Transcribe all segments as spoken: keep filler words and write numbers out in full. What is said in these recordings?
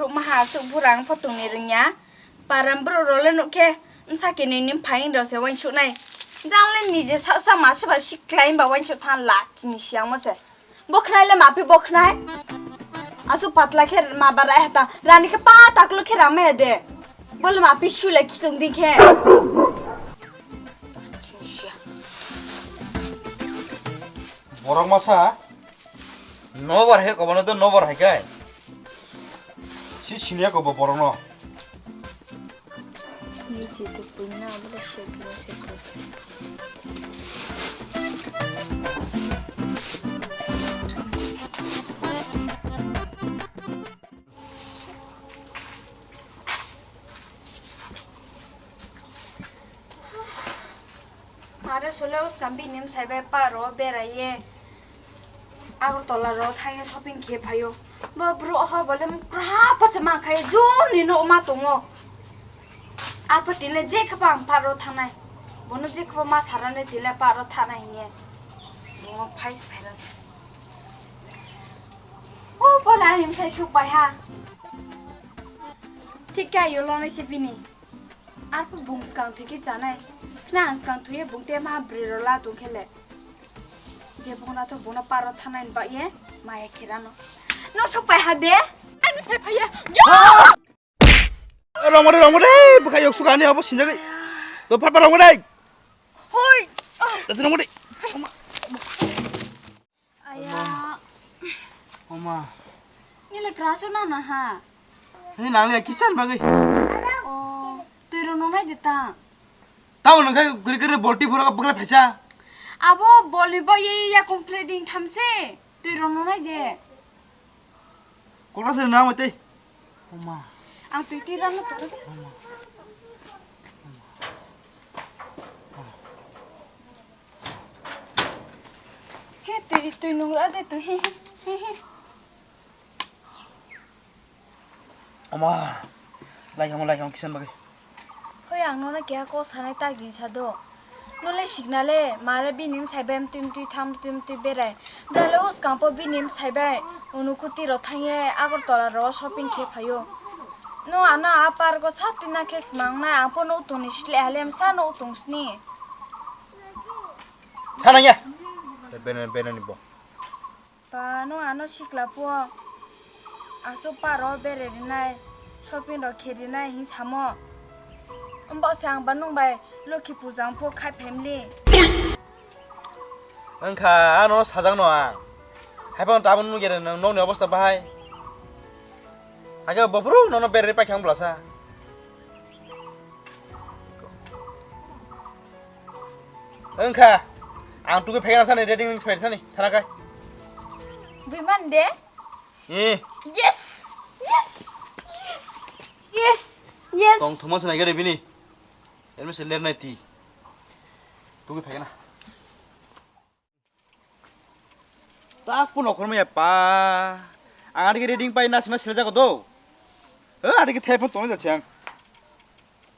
Rukma ha aswk bura ang pho tongni rwngya. Param bro role nukhe msa kini ni phaing rok se wansuk nai. Jang le nije sa sa ma suba siklai ba wansuk than la chini siang mo se. Bokhnai le mapi bokhnai. Aswk patla khe ma barai hata. Rani khe pa taklo khe rama ya de. Bole mapi sule khitung di khe. Borok masa. Nobar he kobano do nobar hai kai. Si siniya kobo borokno. Ni je tu punya abla sheklo sheklo. Are sole uskang bini bwsai bai park o berai ye Agartala ro thang ye shopping khe phaio. Bo bro ho bole mukra pa se ma khai jor ni no ma tongo. Arpa tile je khe pa ang park o thangnai. Bono je khe pa ma sarane tile park o thangnai hiye. Bo phai se phai ra. O bola ni bwsai suk bai ha. Thik khe ayo lonai se bini. Arphuh bung swkang thwi khe chanai. Khna ang swkang thwi ye bung te ma bwrwi rw la tong khe le. Je bung na to bung no park o thangnai ni bagwi ye maya khe rano. No sok pai ha de? Ani sai phai ya. Rong mode, rong mode, bwkha yok suk ani abo sinjagwi. To phat phat rong mode. Hoi. Tati rong mode. Aya. Oma. Nile kraso na na ha. Ni nang le kichar bagwi. O, twi rw nung nai de ta. Tamo nang khai guri guri bolti phura bwkla phaisa. Abo bol ni bo ye ya kung play ding tham se. Twi rw nung nai de. Kokla se na mo tei. Oma. Ang twi twi ram no twi. He twi twi nung ra de twi he he he he. Oma, lai kamo, lai kamo, kisan bagwi. Hoi, ang nono keha kok sanai tak din sa do. Nole sikna le, mare bini bwsai bai mtwi mtwi thang, mtwi mtwi berai. Bwrale uskang po bini bwsai bai, unukuti ro thang ye, Agartala ro shopping khe phaio. No ano a park o sa twi na khe mang nai, ang po no tong ni sle hale, msa no tong sni. Thana ya. Bene, bene ni bo. Ba, nwng ano sikla pho aswk park o bere rinai, shopping rok khe rinai hwn samo. Wngbo se ang ba nwng bai Lokhi puja wng pho khai family. Wngkha, ano sajak no ang. Haiphano tabuk nugya nokni obosta bahai. Hakhe bophuru nono bere paikha ang bwlasa. Wngkha. Ang tugui phaikha thani, ready wngwi phaikha thani, thana kai. Bui man de? Eh. Yes! Yes! Yes! Yes! Yes! Tong thuma se nai gari bini. Ermi se ler nai ti. Tugui phaikha na. Tak puno khorma ya pa. Ang adigi reading pai na sina sila jago do. Eh, adigi thai phone tong ja chang.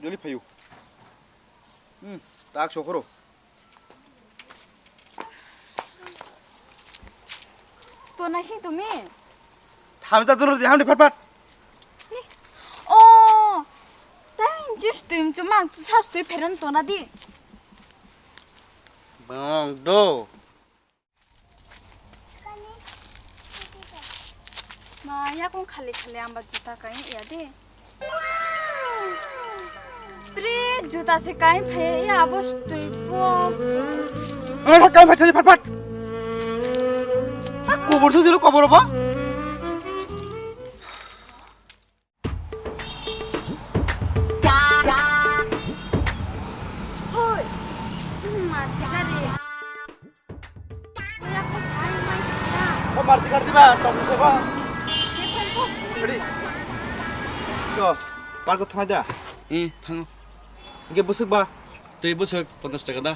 Joli phayu. Hmm, tak sokhoro. Pona sing tumi? Thami ta duro di hamdi phat phat. Oh, tang jus tuim chumang sa stui pheran tona di. Bang do. Ma, yakung khali khali ang ba juta kai ya de. Pre juta se kai phai ya abo stui po. Ang thak kai phai thani phat phat. A kobor su jero kobor ba. Hoi. Hmm, mati ka de. Oya ko sai mai siya. O marti karti ba, tong se ba. Ready? Yo, park o thang da. Hmm, thango. Ge busuk ba. Tei busuk ponchas taka da.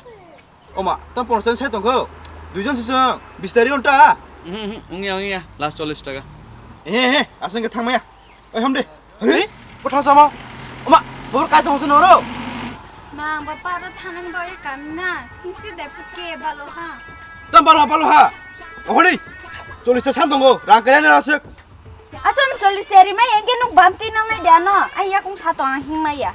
Oma, tamo ponchas sai tongkho. Duijon se chwng, bis tari onta. Mhm, mhm, wngya, wngya, last chollish taka. He, he, aswng khe thangmaya. Oi, hamdi. Hei, bo thang sama. Oma, bo kai tong se noro. Mang, ba paro thanang ba e kamna. Hisi de puke balo ha. Tam balo, balo ha. Ohori. Chollish ta san tongo. Rang kare na aswk. Aswk chollish teri mai engke nuk bam twi nang nai dia no. Ai yakung sato ang hing maya.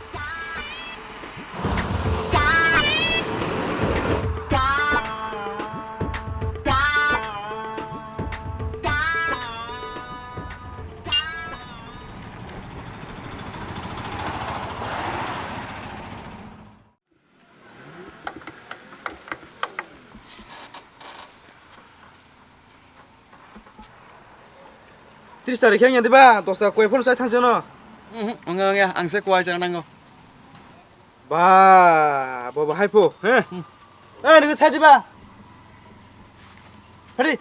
Tris tarik yang diba, dos ta koi phone sai thang jono. Mhm, ongya, ongya, ang se koi chana nango. Ba, bo bahai pho, he? Hmm. Eh, nini sai diba? Hari.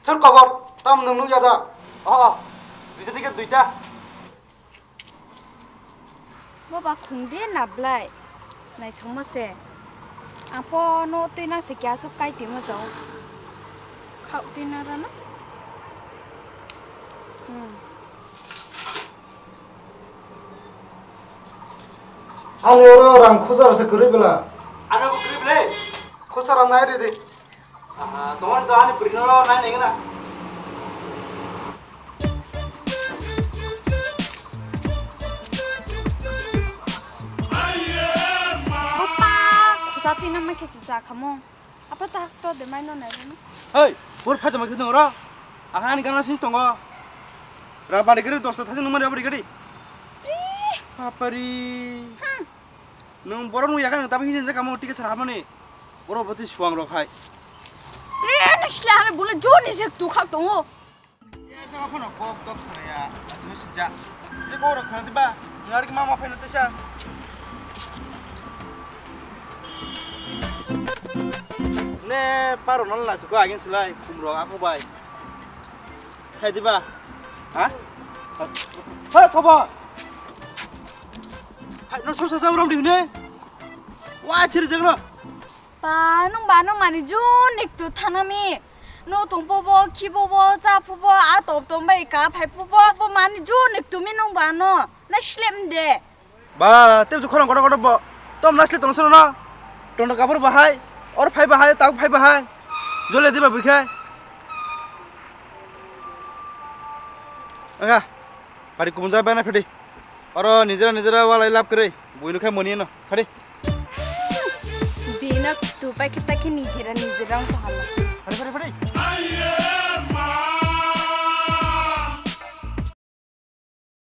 Thur kobor, tam nung nung ya da. Oh, duita theke duita. Bo ba khung de na blai. Naithokma se. Ang po no twi na se kya su kai twi mo jao. Khao twi na ra na. Hmm. Ani oro rang khusar se kwrwi bela. Ano bo kwrwi bela. Khusar nai ridi. Aha, tomar to ani bwrwi no nai nai gana. Opa, khujati na ma khe si ja khamo. Apa tak to de mai no nai no. Hey, bor phaja ma khe dong ro. Aha ani gana sing tongo. Ra bari gari dosta thajin numar bari gari. Ih. Bapari. Hmm. Nung borok nung yakan nung tabuk hinjin jakamo ticket sar hamani. Borok boti suang rok hai. Tre na sila hana bula joni se tu khak tongo. Ya jaga phano kok tok khana ya. Asmi sija. Ye kok rok khana diba. Ngarik mama phai na tesa. Ne paro nal na tuko agin silai khum rok ako bai. Khai diba? Ha? Ha, khobor. Hai, no sosa sa uram di ne. Wa chiri jagno. Pa, nung ba no mani jun nik tu thanami. No tong po bo, khi po bo, cha po bo, a tom tom bai ka phai po bo, bo mani jun nik tu mi nung ba no. Na slem de. Ba, tei bwswk khorang kotor kotor bo. Tom nasle tong sono no. Tongna kapur bahai, or phai bahai, tak phai bahai. Jole diba bwkhe. Aga, pari kumunja bana phedi. Oro nijera nijera walai lab kwrwi. Buino khai moni no. Phadi. Bina tu pai kita khe nijera nijera ang pahala.